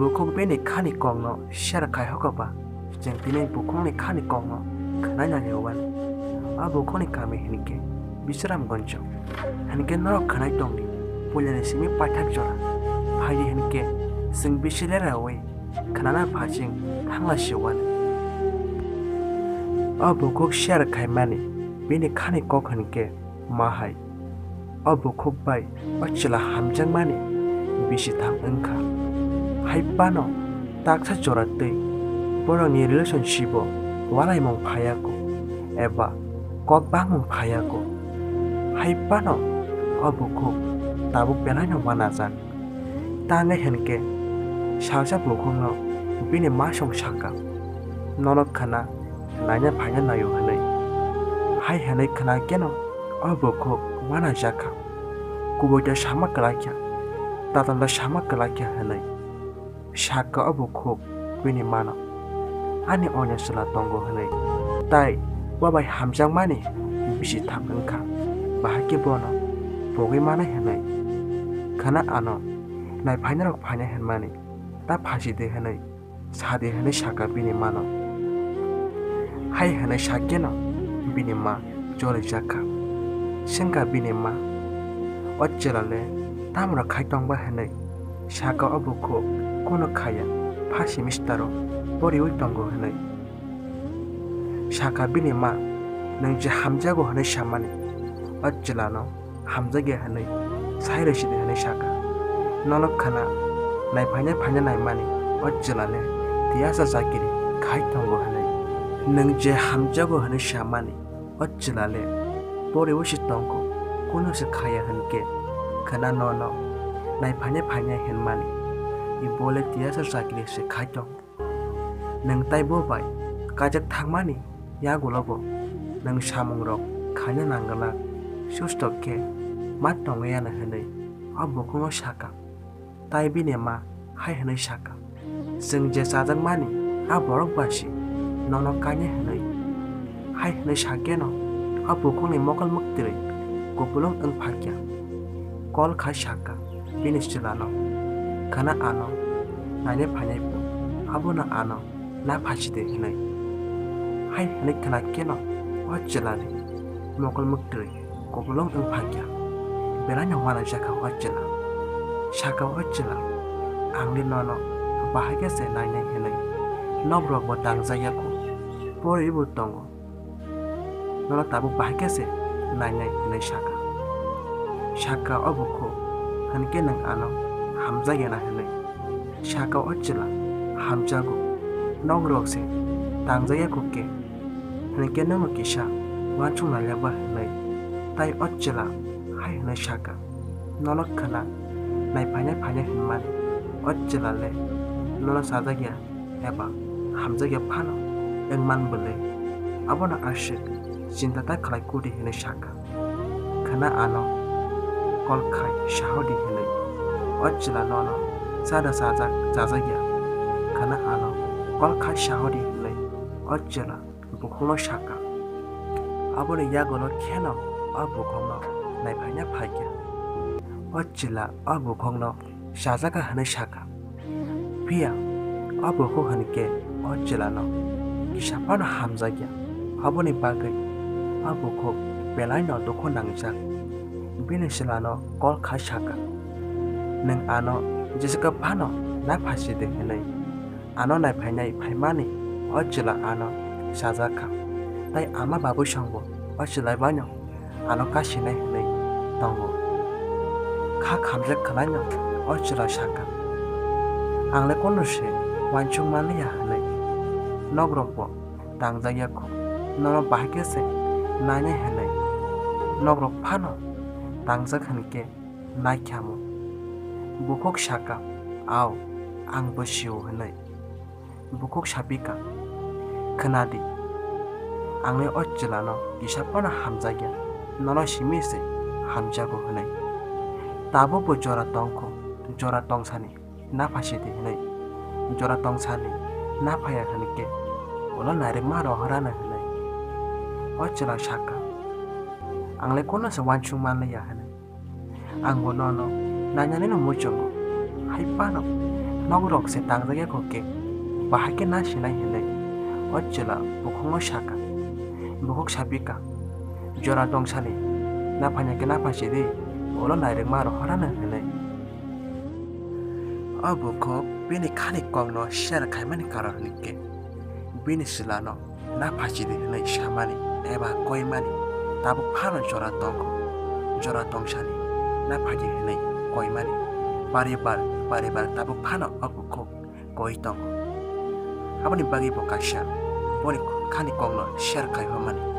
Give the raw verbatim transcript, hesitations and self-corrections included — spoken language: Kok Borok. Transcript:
Bukhuk bini khani kokno share khai hokoba, chwng tini bukhukni khani kokno khwnai nai liya wani. O bukhukni kami hinkhe Bisramganj. Hinkhe norok khwnai tongdi, puilani simi paithak jora. Phaidi hinkhe chwng bisi leraui khwnana phasing thangla siwani. O bukhuk share khaimani bini khani kok hinkhe ma hai. O bukhuk bai o chwla hamjakmani bisi thang wngkha. Hai phano taksa jora twi borokni relationship-o walaimung phaiyaku eba kok bangmung phaiyaku. Hai phano o bukhuk tabuk belaino uanajak. Tangwi hinkhe salsa bukhukno bini masong sakha, "Nono khwna naina phaina naio," hwnwi. Hai hwnwi khwna kheno o bukhuk uanajakha. Kubuita sama kwlai kha, tatalda sama kwlai kha hwnwi sakha o bukhuk bini mano, "Ani oinw chwla tongo," hwnwi. Tai bo bai hamjakmani bisi thang wngkha, bahai khe bono pogwi manai hwnwi. Khwna ano naiphainairok phainai hwnmani, ta phasi de hwnwi sa de hwnwi sakha bini mano. Hai hwnwi sakheno bini ma cholijakha. Swngkha bini ma, "O chwla le tamrok khai tongba?" hwnwi. Sakha o bukhuk, "Kunu khaya, first semester-o poriwi tongo," hwnwi. Sakha bini ma, "Nwng je hamjago hwnwi samani, o chwlano hamjakya hwnwi sai rwsidi," hwnwi sakha. "Nono khwna naiphaina phaina naimani, o chwla le tiyasa chakiri khai tongo," hwnwi. "Nwng je hamjago hwnwi samani, o chwla le poriwi se tongo, kunu se khaya hwnkhe khwna nono naiphaina phaina hinmani, i bo le tiyasa chakiri se khai tongo. Nwng tai bo bai kajak thangmani yagulobo nwng samungrok khaina nangwlak, susto khe ma tongwi ya," hwnwi o bukhukno sakha. Tai bini ma hai hwnwi sakha, "Chwng je chajakmani a borok bai se nono kainai," hwnwi. Hai hwnwi sakheno o bukhukni mokol mwktwrwi kupulung wng phakya. Kol khai sakha bini chwlano, "Khwna ano naina phainai bo, abono ano na phasi de," hwnwi. Hai hwnwi khwna kheno o chwlani mokol mwktwrwi kupulung wng phakya. Belaino uanajakha o chwla. Sakha o chwla, "Ang le nono bahai khe se nainai," hwnwi. "Nokrok bo tangjakya kho, poriwi bo tongo. Nono tabuk bahai khe se nainai," hwnwi sakha. Sakha o bukhuk, "Hwnkhe nwng ano hamjakya na?" hwnwi. Sakha o chwla, "Hamjago, nokrok se tangjakya kho khe, hwnkhe nwngno kisa uansuk nai le ba?" hwnwi. Tai o chwla hai hwnwi sakha, "Nono khwna naiphaina phaina hinmani, o chwla le nono chajakya eba hamjakya phano wngman bwlwi, abono aswk chinta ta khlai kudi," hwnwi sakha. "Khwna ano kol khai sahodi," hwnwi. "O chwla nono chada chajak chajakya, khwna ano kol khai sahodi," hwnwi o chwla bukhukno sakha. Aboni yagulo kheno o bukhukno naiphaina phaikha. O chwla o bukhukno chajakha hwnwi sakha. Phiya o bukhuk hwnkhe o chwlano kisa phano hamjakya, aboni bagwi o bukhuk belaino dukhu nangjak. Bini chwlano kol khai sakha, "Nwng ano jesa khe phano na phasi de," hwnwi. Ano naiphainai phaimani o chwla ano chajakha, tai ama babui songbo o chwla baino ano kasinai hwnwi tongo. Kha khamjak khwlaino o chwla sakha, "Ang le kono se uansuk manliya hwnwi, nokrokbo tangjakya kho, nono bahai khe se nainai hwnwi, nokrok phano tangjak hwnkhe naikhamu." Bukhuk sakha, "Ao, ang bo sio," hwnwi. Bukhuk sapikha, "Khwnadi, ang le o chwlano kisa phano hamjakya, nono simi se hamjago," hwnwi. "Tabukbo jora tongkho, jora tongsani na phasi di," hwnwi. "Jora tongsani na phaiya hwnkhe ulo nairwkma rohorano," hwnwi. O chwla sakha, "Ang le kono se uansuk manliya," hwnwi. "Ang bo nono nainanino muchungo, hai phano nok rok se tangjak ya kho khe, bahai khe na sinai hinwi o chwla bukhukno sakha. Bukhuk sapikha, "Jora tongsani, naphanya khe naphachidi, ulo nairwkma rw horano," hinwi. O bukhuk bini khani kokno share khaimani karon hwnkhe, bini chwlano naphachidi hwnwi samani eba koimani tabuk phano jora tongo. Jora tongsani naphadi hwnwi koimani paribar paribar tabuk phano o bukhuk koi tongo. Aboni bagwi bo kaisa boni khani kokno share khai hwnmani